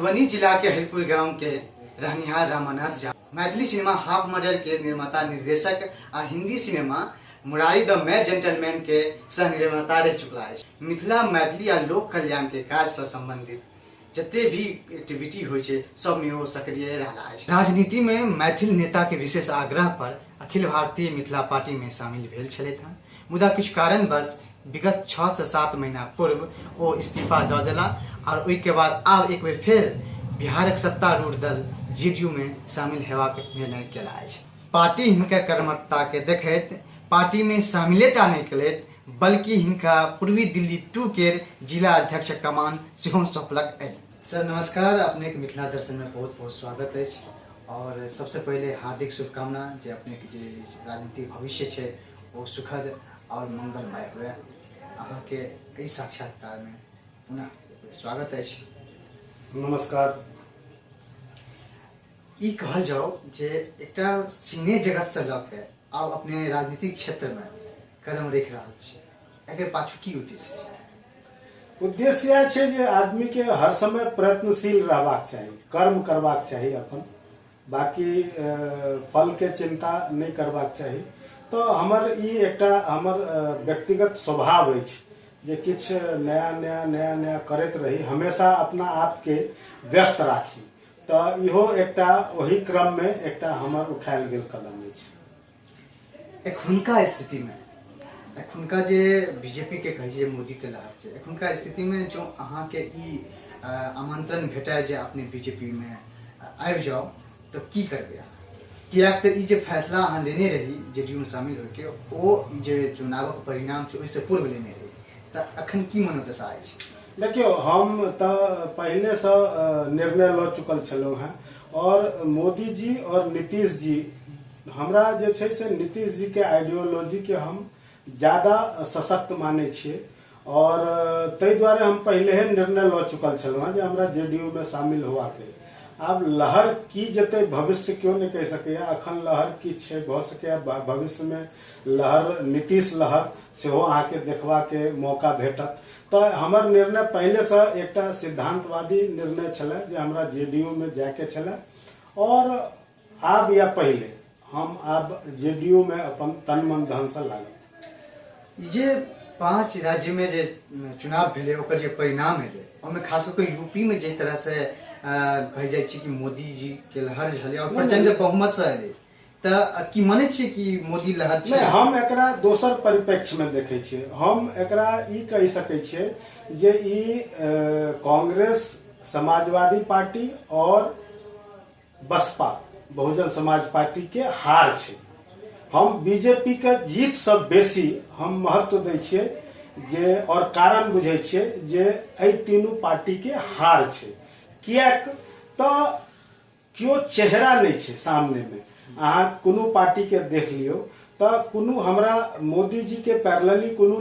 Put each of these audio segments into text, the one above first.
मधुबनी जिला के हरिपुर गांव के रहनिहार Ramanath Jha Maithili cinema half murder के निर्माता निर्देशक आ Hindi cinema Murari the mad gentleman के सह निर्माता रहि चुकला अछि। मिथिला मैथिली आ लोक कल्याण के काज सँ संबंधित जते भी एक्टिविटी होइ छै सब में ओ सक्रिय रहला अछि। राजनीति में मैथिल नेता के विशेष आग्रह पर अखिल भारतीय मिथिला पार्टी में शामिल भेल छलथि हन, मुदा किछु कारणवश विगत 6 से 7 महीना पूर्व ओ इस्तीफा दऽ देला और ओहि के बाद आब एक बेर फेर बिहारक सत्तारूढ़ दल जेडीयू में शामिल हेबाक निर्णय केला अछि। पार्टी हिनकर कर्मठता के देखैत पार्टी में शामिले टा नहि केलथि बल्कि हिनका पूर्वी दिल्ली 2 केर जिला अध्यक्षक कमान सेहो सौंपलक अछि। सर नमस्कार, अपने के मिथिला दर्शन में बहुत बहुत स्वागत अछि और सबसे पहले हार्दिक शुभकामना जे अपने के जे राजनीतिक भविष्य छै ओ सुखद और मंगलमय हुए। अहाँके एहि साक्षात्कार में पुनः स्वागत अछि। नमस्कार। ई कहल जाओ जे एकटा सिने जगत से लऽ के आब अपने राजनीतिक क्षेत्र में कदम रखि रहल छी, एकर पाछू की उद्देश्य छै? उद्देश्य इएह छै जे आदमी के हर समय प्रयत्नशील रहबाक चाही, कर्म करबाक चाही, अपन बाकी फल के चिंता नहि करबाक चाही। तऽ हमर ई एकटा हमर व्यक्तिगत स्वभाव अछि जे किछु नया नया नया नया करैत रही, हमेशा अपना आपके व्यस्त राखी। तऽ इहो एकटा ओही क्रममे एकटा हमर उठायल गेल कदम अछि। एखुनका स्थितिमे, एखुनका जे बीजेपी के कहै छै मोदी के लहर छै, एखुनका स्थितिमे जो अहाँके ई आमंत्रण भेटय जे अपने बीजेपी मे आबि जाउ तऽ की करबै अहाँ? किएक तऽ ई जे फैसला अहाँ लेने रही जेडीयू मे शामिल होइके, ओ जे चुनावक परिणाम छै ओहिसँ पूर्व लेने रही, तऽ अखन की मनोदशा अछि? देखियौ, हम तऽ पहिलेसँ निर्णय लऽ चुकल छलहुँ हेँ और मोदी जी और नीतीश जी, हमरा जे छै से नीतीश जीके आइडियोलॉजीके हम ज्यादा सशक्त मानै छियै और ताहि दुआरे हम पहिलेहे निर्णय लऽ चुकल छलहुँ हेँ जे हमरा जे डी यू मे शामिल होबाक अइ। आब लहर की जेतै भविष्य केओ नहि कहि सकैए, अखन लहर की छै, भऽ सकैए भविष्यमे लहर नीतीश लहर सेहो अहाँके देखबाके मौका भेटत। तऽ हमर निर्णय पहिलेसँ एकटा सिद्धांतवादी निर्णय छलए जे हमरा जे डी यू मे जायके छलए और आब या पहिले हम आब जे डी यू मे अपन तन मन धनसँ लागल। ई जे 5 राज्य में जे चुनाव भेलै ओकर जे परिणाम एलै ओहिमे खास कऽ यूपी में जाहि तरह से कहल जाइ छै कि मोदी जी के लहर छलै और प्रचंड बहुमत से एलै, तऽ की मानै छियै कि मोदी लहर छै? नहि, हम एकरा दोसर परिप्रेक्ष्यमे देखै छियै। हम एकरा ई कहि सकै छियै जे ई कांग्रेस, समाजवादी पार्टी और बसपा, बहुजन समाज पार्टी के हार छै। हम बीजेपी के जीत से बेसी हम महत्व दै छियै जे और कारण बुझै छियै जे एहि तीनू पार्टी के हार छै। किएक तऽ केओ चेहरा नहि छै सामनेमे। अहाँ कोनो पार्टीके देख लियौ तऽ कोनो हमरा मोदी जीके पैरेलली कोनो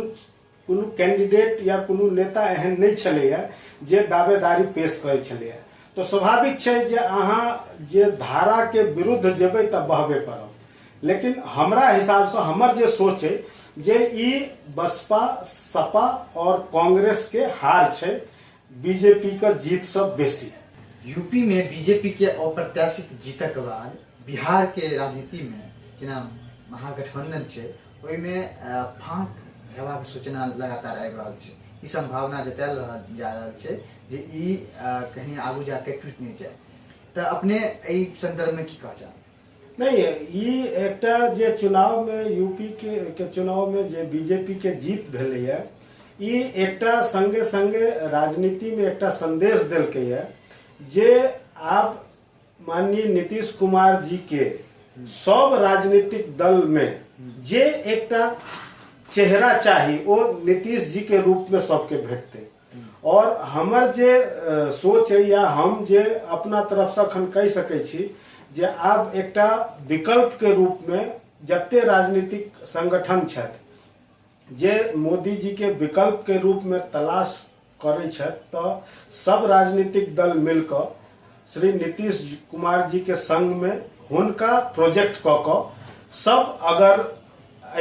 कोनो कैंडिडेट या कोनो नेता एहन नहि छलैए जे दावेदारी पेश करै छलैए। तऽ स्वाभाविक छै जे अहाँ जे धाराके विरुद्ध जेबै तऽ बहबे करब। लेकिन हमरा हिसाबसँ हमर जे सोच अइ जे ई बसपा, सपा आओर कांग्रेसके हार छै, बीजेपी के जीतसँ बेसी। यूपी में बीजेपी के अप्रत्याशित जीतक बाद बिहार के राजनीति में जेना महागठबंधन छै ओहिमे फांक हेबाक सूचना लगातार आबि रहल छै। ई संभावना जतायल जा रहल छै जे ई कहीं आगू जाके टूटि नहि जाय, तऽ अपने एहि संदर्भ में की कहऽ चाहब? नहीं, ई एकटा जे चुनाव में यूपी के चुनाव में जे बीजेपी के जीत भेलैए, ई एकटा संगे संगे राजनीति में एकटा संदेश देलकैए जे आब माननीय नीतीश कुमार जी के सब राजनीतिक दल में जे एकटा चेहरा चाही ओ नीतीश जी के रूप में सबके भेटतै। और हमर जे सोच है या हम जे अपना तरफ से अखन कहि सकै छी जे आब एकटा विकल्प के रूप में जते राजनीतिक संगठन छथि जे मोदी जी के विकल्प के रूप में तलाश करै छथि, तऽ सब राजनीतिक दल मिलकऽ श्री नीतीश कुमार जी के संग में हुनका प्रोजेक्ट कऽ कऽ सब अगर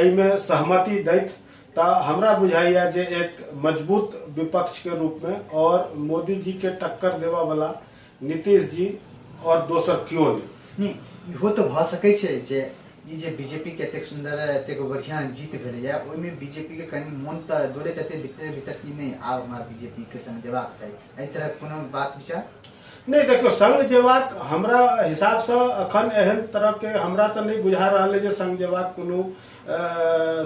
एहिमे सहमति दैत तऽ हमरा बुझाइए जे एक मजबूत विपक्ष के रूप में और मोदी जी के टक्कर देबऽ वाला नीतीश जी आओर दोसर केओ नहि। नहि, इहो तऽ भऽ सकै छै जे ई जे बीजेपी के एतेक सुन्दर एतेक बढ़िआँ जीत भेलैए, ओहिमे बीजेपी के कनि मोन तऽ डोलैत हेतै भीतरे भीतर कि नहि आब हमरा बीजेपी के संग जेबाक चाही, एहि तरहक कोनो बात विचार? नहि, देखियौ, संग जेबाक हमरा हिसाबसँ अखन एहन तरहके हमरा तऽ नहि बुझा रहल अइ जे संग जेबाक कोनो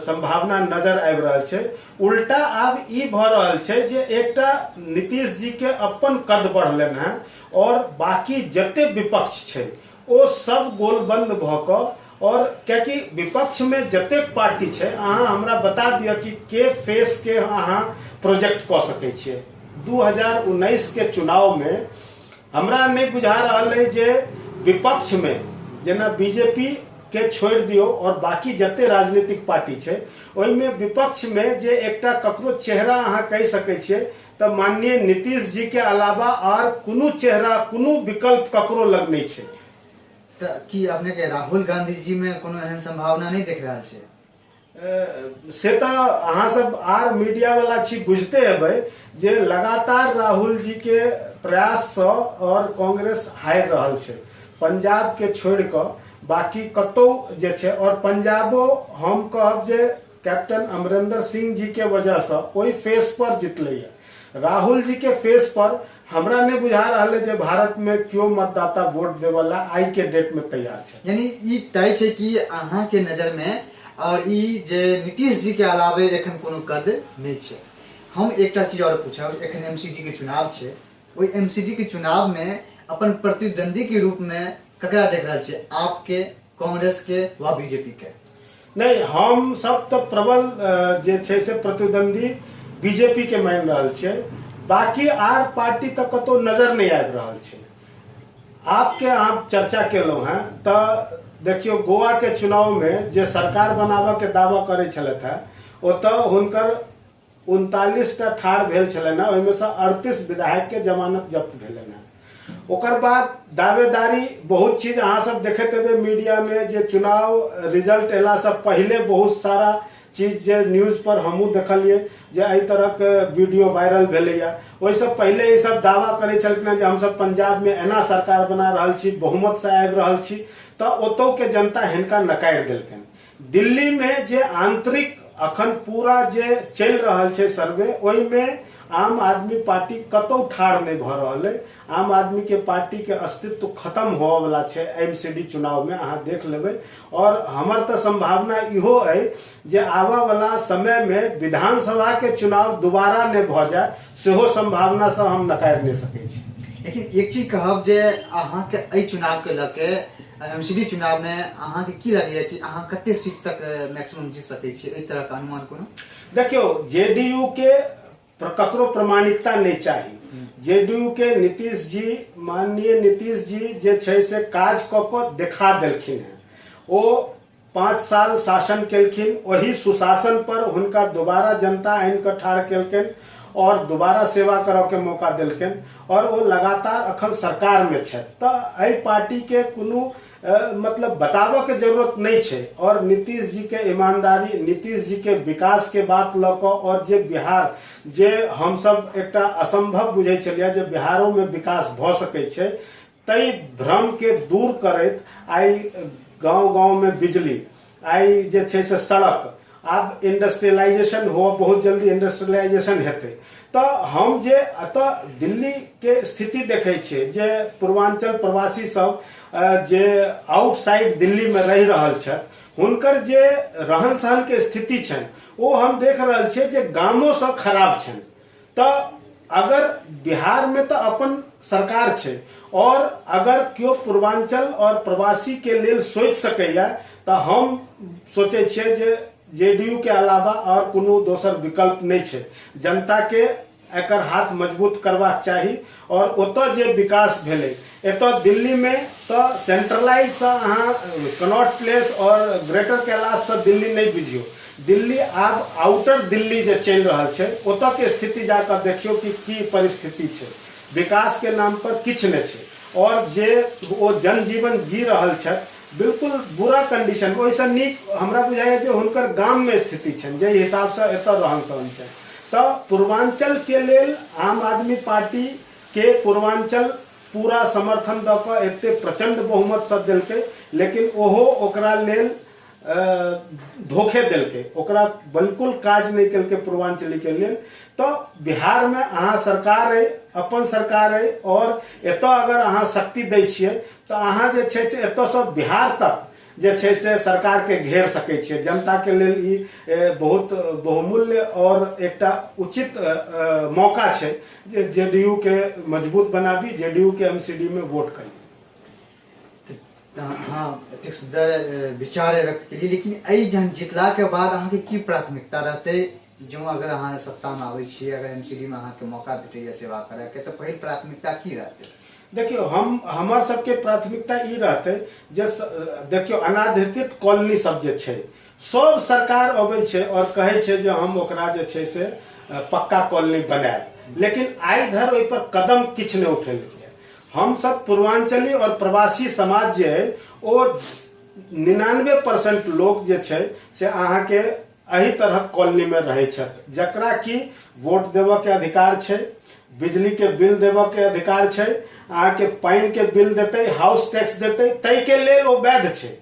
सम्भावना नजर आबि रहल छै। उल्टा आब ई भऽ रहल छै जे एकटा नीतीश जीके अपन कद बढ़लनि हेँ आओर बाकी जते विपक्ष छै ओ सब गोलबंद भऽ कऽ, आओर कियाकि विपक्षमे जतेक पार्टी छै, अहाँ हमरा बता दिअ कि के फेस के अहाँ प्रोजेक्ट कऽ सकै छियै। 2019 के चुनावमे हमरा नहि बुझा रहल अइ जे विपक्षमे जेना बीजेपी के छोड़ि दियौ आओर बाकी जते राजनीतिक पार्टी छै ओहिमे विपक्षमे जे एकटा ककरो चेहरा अहाँ कहि सकै छियै तऽ माननीय नीतीश जी के अलावा आर कोनो चेहरा, कोनो विकल्प ककरो लग नहि छै। तऽ की अपने के राहुल गांधी जी में कोनो एहन संभावना नहीं देख रहल छै? से तऽ अहाँ सब आर मीडिया वाला छी, बुझते हेबै जे लगातार राहुल जी के प्रयाससँ और कांग्रेस हारि रहल छै। पंजाब के छोड़ि कऽ बाकी कतौ जे छै, और पंजाबो हम कहब जे कैप्टन अमरिंदर सिंह जी के वजहसँ ओहि फेस पर जितलैए। राहुल जी के फेस पर हमरा नहि बुझा रहल है जे भारत में केओ मतदाता वोट देवला आई के डेट में तैयार छै। यानी ई तय छै कि अहाँ के नजर में और ई जे नीतीश जी के अलावे एखन कोनो कद नहीं छै। हम एकटा चीज और पूछब, एखन एमसीडी के चुनाव छै, ओहि एमसीडी के चुनाव में अपन प्रतिद्वंदी के रूप में ककरा देख रहल छियै, आपके, कांग्रेस के वा बीजेपी के? नहि, हम सब तऽ प्रबल जे छै से प्रतिद्वंदी बीजेपी के मानि रहल छियै, बाकी आर पार्टी तऽ कतौ नजर नहि आबि रहल छै। आपके अहाँ चर्चा केलहुँ हेँ तऽ देखियौ, गोवा के चुनाव में जे सरकार बनाबऽ के दावा करै छलथि हेँ, ओतऽ हुनकर 39 टा ठाढ़ भेल छलनि हेँ, ओहिमे सँ 38 विधायक के जमानत जब्त भेलनि हेँ। ओकर बाद दावेदारी बहुत चीज अहाँ सब देखैत हेबै मीडिया में, जे चुनाव रिजल्ट एलासँ पहिले बहुत सारा चीज जे न्यूज पर हमहूँ देखलियै जे एहि तरहके वीडियो वायरल भेलैए। ओहिसँ पहिले ई सब दावा करै छलखिन हेँ जे हमसब पंजाबमे एना सरकार बना रहल छी, बहुमतसँ आबि रहल छी, तऽ ओतौके जनता हिनका नकारि देलकनि। दिल्लीमे जे आंतरिक अखन पूरा जे चलि रहल छै सर्वे, ओहिमे आम आदमी पार्टी कतौ ठाढ़ नहि भऽ रहल अइ। आम आदमी के पार्टी के अस्तित्व खत्म होवऽवला छै एमसीडी चुनावमे, अहाँ देख लेबै। आओर हमर तऽ संभावना इहो अइ जे आबऽवला समयमे विधानसभाके चुनाव दोबारा नहि भऽ जाय, सेहो संभावनासँ हम नकारि नहि सकै छी। लेकिन एक चीज कहब जे अहाँके एहि चुनावके लऽ के एमसीडी चुनाव में अहाँके की लगैया कि अहाँ कते सीट तक मैक्सिमम जीत सकै छी, एहि तरह के अनुमान कोनो? देखियौ, जेडीयू के ककरो प्रमाणिकता नहि चाही। जेडीयू के नीतीश जी, माननीय नीतीश जी जे छै से काज कऽ कऽ देखा देलखिन हेँ। ओ 5 साल शासन केलखिन, ओहि सुशासन पर हुनका दोबारा जनता आनि कऽ ठाढ़ केलकनि और दोबारा सेवा करऽ के मौका देलकनि और ओ लगातार अखन सरकार में छथि। तऽ एहि पार्टी के कोनो मतलब बताबऽ के जरूरत नहि छै। और नीतीश जी के ईमानदारी, नीतीश जी के विकास के बात लऽ कऽ, और जे बिहार जे हमसब एकटा असंभव बुझै छलियै जे बिहारो में विकास भऽ सकै छै, ताहि भ्रम के दूर करैत आइ गाँव गाँव में बिजली, आइ जे छै से सड़क, आब इंडस्ट्रियलाइजेशन हुअ, बहुत जल्दी इंडस्ट्रियलाइजेशन हेतै। तऽ हम जे एतऽ दिल्ली के स्थिति देखै छियै जे पूर्वांचल प्रवासी सब जे आउटसाइड दिल्ली में रहि रहल छथि, हुनकर जे रहन सहन के स्थिति छनि ओ हम देख रहल छियै जे गामोसँ खराब छनि। तऽ अगर बिहार में तऽ अपन सरकार छै, और अगर केओ पूर्वांचल और प्रवासी के लेल सोचि सकैया तऽ हम सोचै छियै जे जेडीयू के अलावा और कोनो दोसर विकल्प नहि छै। जनता के एकर हाथ मजबूत करबाक चाही। और ओतऽ जे विकास भेलै, एतऽ दिल्ली में तऽ सेंट्रलाइज सँ अहाँ कनॉट प्लेस और ग्रेटर कैलाश सँ दिल्ली नहि बुझियौ। दिल्ली आब आउटर दिल्ली जे चलि रहल छै ओतऽ के स्थिति जाकऽ देखियौ कि की परिस्थिति छै। विकास के नाम पर किछु नहि छै और जे ओ जनजीवन जी रहल छथि बिल्कुल बुरा कंडीशन। ओहिसँ नीक हमरा बुझाइए जे हुनकर गाममे स्थिति छनि जाहि हिसाबसँ एतऽ रहन सहन छनि। तऽ पूर्वांचल के लेल आम आदमी पार्टी के पूर्वांचल पूरा समर्थन दऽ कऽ एते प्रचंड बहुमतसँ देलकै, लेकिन ओहो ओकरा लेल धोखे देलकै, ओकरा बिल्कुल काज नहि केलकै पूर्वांचलीके लेल। तऽ बिहारमे अहाँ सरकार अइ, अपन सरकार अइ, आओर एतऽ अगर अहाँ शक्ति दै छियै तऽ अहाँ जे छै से एतऽसँ बिहार तक जे छै से सरकारके घेर सकै छियै। जनताके लेल ई बहुत बहुमूल्य आओर एकटा उचित मौका छै जे जे डी यू के मजबूत बनाबी, जे डी यू के एम सी डी मे वोट करी। हँ, एतेक सुन्दर विचार व्यक्त केलियै, लेकिन एहि जहन जीतलाके बाद अहाँके की प्राथमिकता रहतै? जँ अगर अहाँ सत्तामे आबै छियै, अगर एम सी डी मे अहाँके मौका भेटैए सेवा करैके, तऽ पहिल प्राथमिकता की रहतै? देखियौ, हम हमर सबके प्राथमिकता ई रहतै जे देखियौ, अनाधिकृत कॉलोनी सब जे छै, सब सरकार अबै छै आओर कहै छै जे हम ओकरा जे छै से पक्का कॉलोनी बनायब, लेकिन आइ धरि ओहिपर कदम किछु नहि उठेलकै। हमसब पूर्वांचली आओर प्रवासी समाज जे है ओ 99% लोक जे छै से अहाँके एहि तरहक कॉलोनीमे रहै छथि, जकरा कि वोट देबऽके अधिकार छै, बिजलीके बिल देबऽके अधिकार छै, अहाँके पानिके बिल देतै, हाउस टैक्स देतै, ताहिके लेल ओ वैध छै।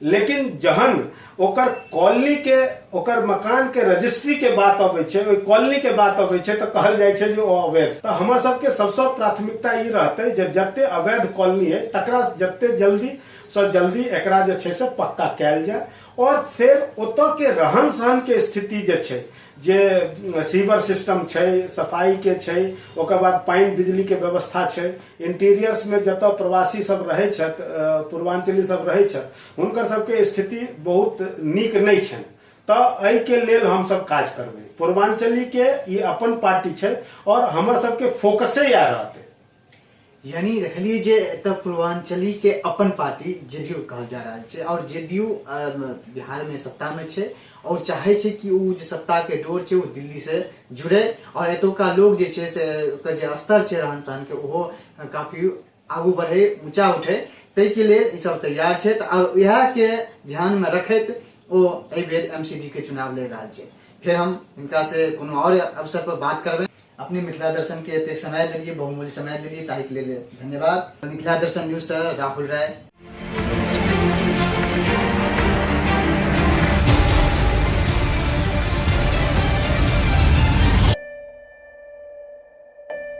लेकिन जहन ओकर कॉलोनीके, ओकर मकानके रजिस्ट्रीके बात अबै छै, ओहि कॉलोनीके बात अबै छै, तऽ कहल जाइ छै जे ओ अवैध। तऽ हमर सबके सबसँ प्राथमिकता ई रहतै जे जते अवैध कॉलोनी अइ तकरा जते जल्दीसँ जल्दी एकरा जे छै से पक्का कयल जाय। और फेर ओतऽ के रहन सहन के स्थिति जे छै, जे सीवर सिस्टम छै, सफाई के छै, ओकर बाद पानि बिजली के व्यवस्था छै, इंटीरियर्स में जतऽ प्रवासी सब रहै छथि, पूर्वांचली सब रहै छथि, हुनकर सबके स्थिति बहुत नीक नहि छनि। तऽ एहिके लेल हमसब काज करबै। पूर्वांचली के ई अपन पार्टी छै और हमर सबके फोकसे इएह रहतै। यानी देखलिए जे एतऽ पूर्वांचली के अपन पार्टी जेडीयू कहल जा रहल छै, और जेडीयू बिहार में सत्ता में छै और चाहे छै कि ओ जे सत्ता के डोर छै ओ दिल्ली से जुड़े, और एतुका लोग जे छै से ओकर जे स्तर छै रहन सहन के ओहो काफी आगू बढ़े, ऊंचा उठे, ताहिके लेल ई सब तैयार छै। तऽ और इएह के ध्यान में रखैत ओ एहि बेर एम सी डी के चुनाव लड़ि रहल छै। फेर हम हिनका से कोनो और अवसर पर बात करबै। अपने मिथिला दर्शन के एतेक समय देलिए, बहुमूल्य समय देलिए, ताहि के लेल धन्यवाद। मिथिला दर्शन न्यूज से राहुल राय।